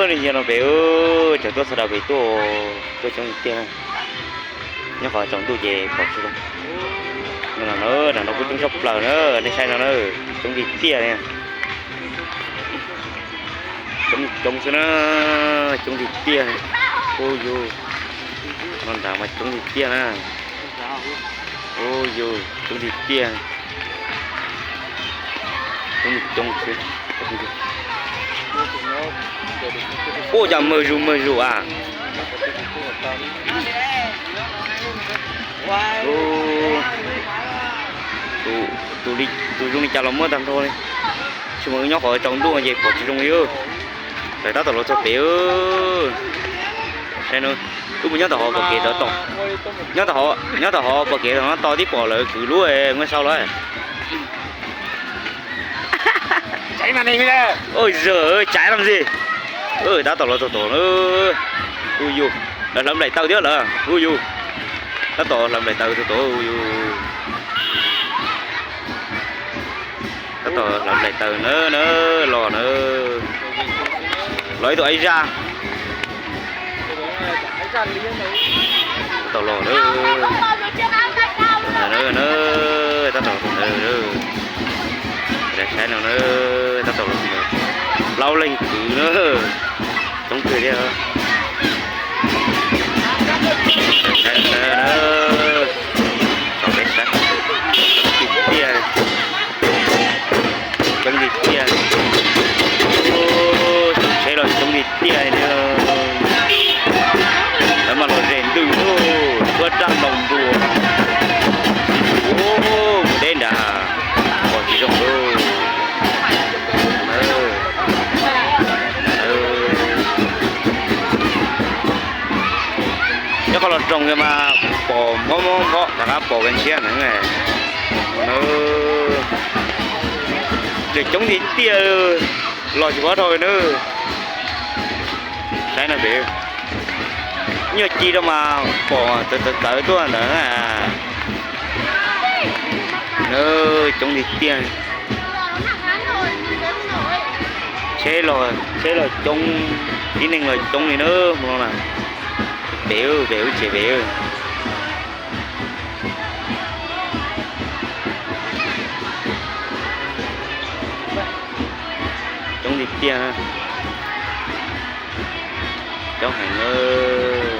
Ntsia no pem, tseem tuaj sawv daws pem tuaj, tuaj coob tiag tiag. Nyob qhov tsaus ntuj ces pom tsis zoo. No, no kuj coob tshaj plaws na, nej saib no na, coob tiag tiag li. Coob coob xwb na, coob tiag tiag. Ub yug, no nrad mas coob tiag tiag na. Ub yug, coob tiag tiag. Coob coob xwb. Ub, cas mag zus mag zus a. Tus zoo li cas los muaj tag nrho li. Tsis mas wb nyob qhov tsaus ntuj ces pom tsis zoo li. Lawv tab tom los txog pem. Wb mus nyob tom hauv pom kev ntawd tos. Nyob tom hauv pom kev ntawd no tos tib pom lawv kwv lub muab sau lawm. Oj, zam tsaiv los xij. Tab tom los txog tom na. Ub yug, lawv hlawv nplaim taws thiab lawm. Ub yug, tab tom hlawv nplaim taws txog tom yug. Tab tom hlawv nplaim taws na, na, los na. Los ib tug ib zaj. Tab tom los na. Tab tom los ntawd. Saib no na, tab tom los ntawd. Plaub leeg kwv na. Coob kawg thiab. Saib no na. Tsom peb saib. Coob tiag tiag. Coob tiag tiag. Tsheb los coob tiag tiag li. Lawv mas los ze ntws, tshuab raj ntaus nruas. Mus deb nrad, pom tsis zoo lawm. Nyob qhov los roos kiag mas pom nphob nphob nphob, rov qab pom kiag ntshiab na. Tseem coob tiag tiag, los tsis pom dhau na. Saib no pem, nyuag ci rau mas pom txawv txawv txawv tuaj ntawd na. Coob tiag tiag. Tsheb los, tsheb los coob, tib neeg los coob li na hmo no na. Pem, pem lub tsev pem. Coob tiag tiag. Coob heev lawm.